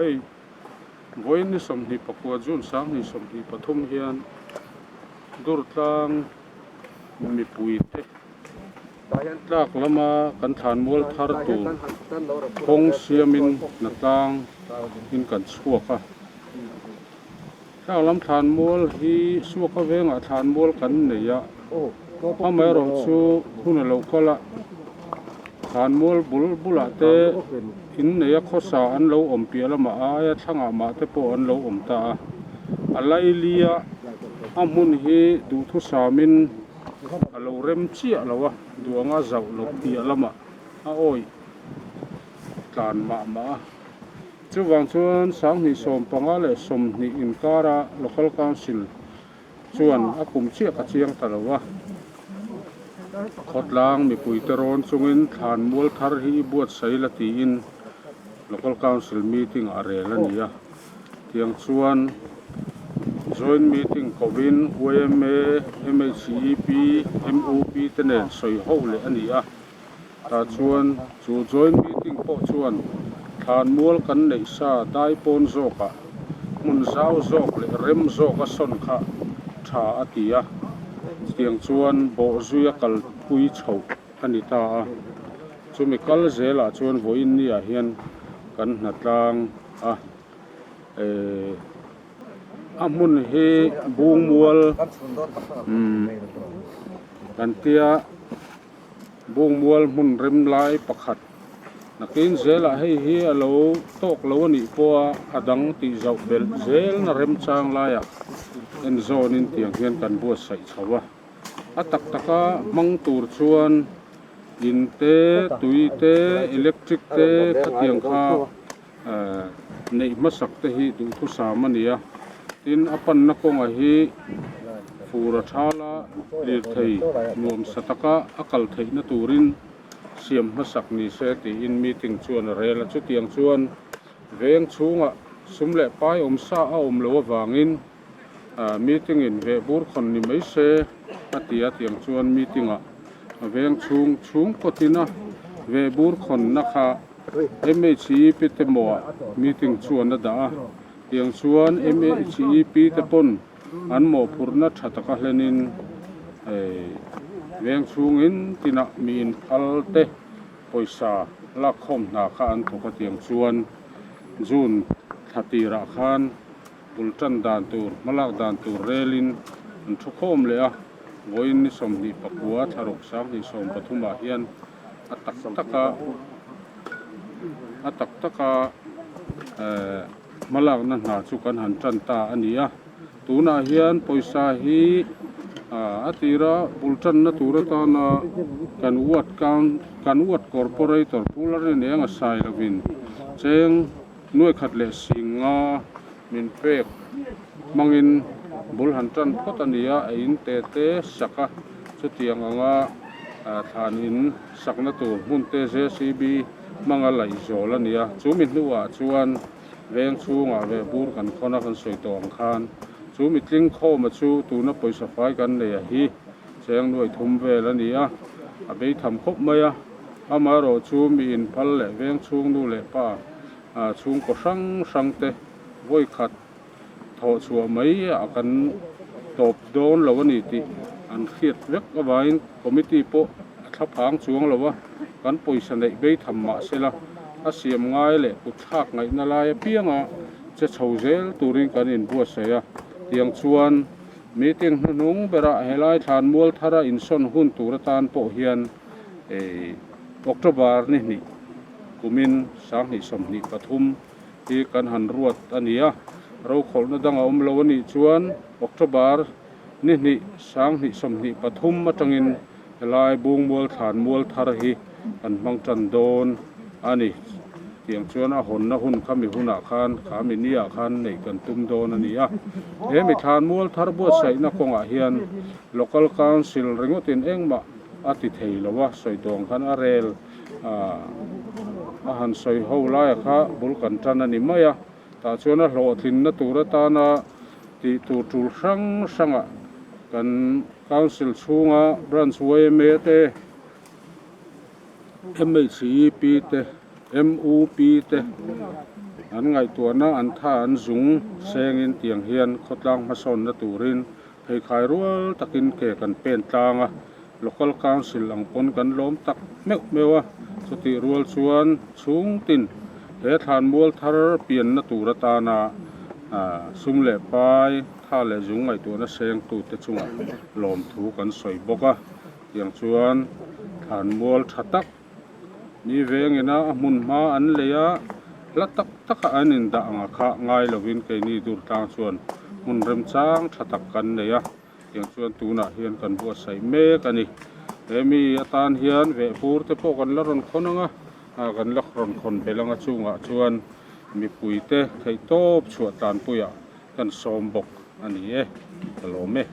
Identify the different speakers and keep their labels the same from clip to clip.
Speaker 1: Hei vawiin ni 29 June 2023 hian Durtlang mipui te tlak lama kan thlanmual thar tur kawng siamin hnatlang in kan chhuak a. Tlak lam thlanmual hi Suaka vengah thlanmual kan nei a, amaherawhchu hun a lo kal a, thlanmual bul bulah te in neia khawsa an lo awm piah lamah a aia thlangah mah te pawh an lo awm ta a, a lailia a hmun hi duhthusamin a lo rem chiah lo a, duanga zauh loh piah lamah a awih tlan mah mah a. Chuvang chuan 2015 leh 20 inkara Local Council chuan a kum chiah ka chiang ta lo a. Khawtlang mipuite rawn chungin thlanmual thar hi i buatsaih la tiin Local Council meeting ah rel a ni a. Tiang chuan Joint meeting kovin yma, MHEP, MUP te nen sawi ho leh a ni a. Tah chuan chu joint meeting pawh chuan thlanmual kan neih sa dai pawn zawkah hmun zau zawk leh rem zawk a sawn kha tha a ti a, chutiang chuan bawhzui a kalpui chhoh a ni ta a. Chumi kal zelah chuan vawiin niah hian kan hnatlang a, eh a hmun hi Bungmual umm kan tia. Bungmual hmun rem lai pakhat nakin zelah hei hi a lo tawk lo a nih pawha a dang tih zauh belh zelna remchang laiah en zawnin tiang hian kan buatsaih chho a. A tak taka hmang tur chuan in te, tui te, electric te khatiang kha Neih hmasak te hi duhthusam a ni a, tin a panna kawnga hi fur a thala lirthei nuamsa taka a kal theihna turin siam hmasak ni se tiin meeting chuan a rel a. Chutiang chuan veng chhungah sum leh pai awm sa a awm loh avangin meeting in vehbur khawn ni mai se a ti a, tiang chuan meeting ah veng chhung chhungkaw tina vehbur khawnna kha MHEP te mawh ah meeting chuan a dah a, tiang chuan MHEP te pawn an mawhphurhna tha taka hlenin veng chhungin tinah mi inphal te pawisa lakkhawm hna kha an thawk a, tiang chuan June thla tirah khan bul tan dan tur, hmalak dan tur relin an thu khawm leh a, vawiin ni 29 thlaruk 2013 ah hian a tak taka a tak taka eh hmalakna hna chu kan han tan ta a ni a, tunah hian pawisa hi ah a tira bul tanna tur atana kan ward kan ward corporator Pu Lalrinenga Sailovin cheng Nuai khat leh singa min pek hmangin bul han tan phawt a ni a, a in te te sak a, chutiang anga thlan in sakna tur hmun te JCB hmanga laih zawl a ni a, chu mi hnuah chuan veng chhungah ve bur kan khawn a kan sawi tawh ang khan chu mi tling khawma chu tuna pawisa fai kan nei a hi cheng nuai thum vel a ni a, a beitham khawp mai a. Amaherawh chu mi inphal leh veng chhung nu leh pa chhungkaw hrang hrang te vawi khat thawh chhuah mai a kan tawp dawn lo a ni tih an hriat vek avangin committee pawh a thlaphang chuang lo a, kan pawisa neih bei tham mah sela a siam ngai leh kut thlak ngaihna lai apianga che chho zel turin kan inbuatsaih a, tiang chuan meeting hnuhnung berah helai thlanmual thara insawn hun tur atan pawh hian October ni hnih kumin 2023 hi kan han ruat a ni a, rokhawlhna dang a awm lo a nih chuan October ni hnih 2023 atangin helai Bungmual Thlanmual thar hi kan hmang tan dawn a ni. Tiang chuan a hawnna hun kha mi hunah khan kha mi niah khan neih kan tum dawn a ni a. He mi Thlanmual thar buatsaihna kawngah hian Local Council ringawtin engmah a ti thei lo a, sawi tawh ang khan a rel a han sawi ho laia kha bul kan tan a ni mai a, tah chuan a hlawhtlinna tur atana tih tur tul hrang hrangah kan Council chhunga Branch yma te, MHEP te. MUP te an ngaihtuahna an tha an zung sengin tiang hian khawtlang hmasawnna turin pheikhai rual takin ke kan pen tlang a, Local Council ang pawn kan lawm tak meuh meuh a, chutih rual chuan chhungtin he thlanmual thar pianna tur atana sum leh pai tha leh zung ngaihtuahna sengtute chungah lawmthu kan sawi bawk a, tiang chuan thlanmual tha tak Ni vengina a hmun hma an lei a, hla tak taka an indah anga kha ngai lovin keini Durtlang chuan hmun remchang tha tak kan nei a, tiang chuan tunah hian kan buatsaih mek a ni. He mi atan hian vehbur te pawh kan la rawn khawn ang a, kan la rawn khawn belh ang a chungah chuan mipuite theihtawp chhuah tlanpuiah kan sawm bawk a ni e, ka lawm e.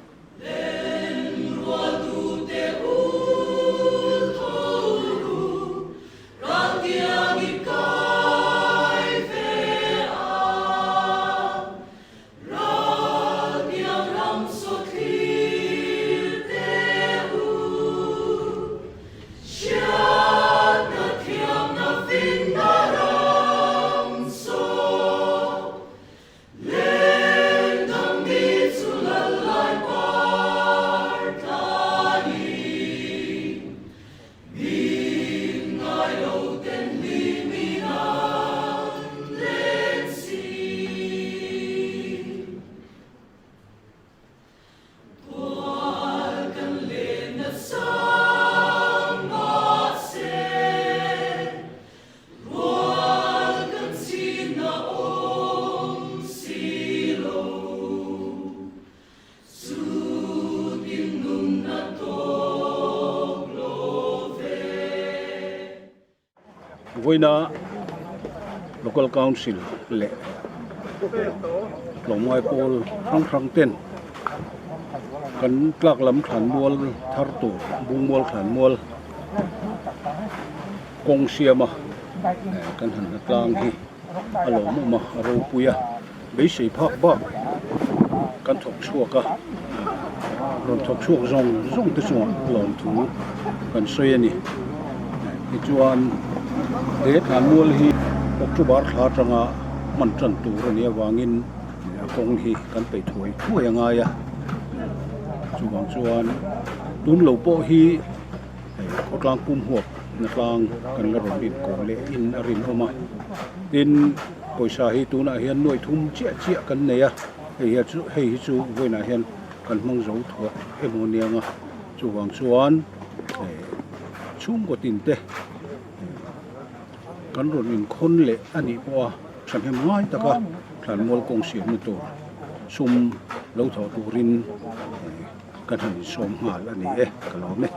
Speaker 1: Vawiina Local Council leh tlawmngai pawl hrang hrang ten kan tlak lam thlanmual thar tur bungmual thlanmual kawng siama kan han hna tlang hi a lawmawm a a ropui a beisei phak bak kan thawk chhuak a rawn thawk chhuak zawng zawng te chungah lawmthu kan sawi a ni tichuan he thlanmual hi October thla atanga hman tan tur a nih avangin a kawng hi kan peih thuai thuai a ngai a chuvang chuan tun lo pawh hi. Hei khawtlang pum huap na tlang kan la rawn rin kawm leh in a rinawm a tin pawisa hi tunah hian nuaih thum chiah chiah kan nei a hei hi chu hei hi chu vawiinah hian kan hmang zo thuak emaw aniang a chuvang chuan eh chhungkaw tin te kan rawn inkhawn leh a nih pawh a thahnem ngai taka thlanmual kawng siamna tur sum lo thawh turin. Ka han insawm nghal a ni e, ka lawm e.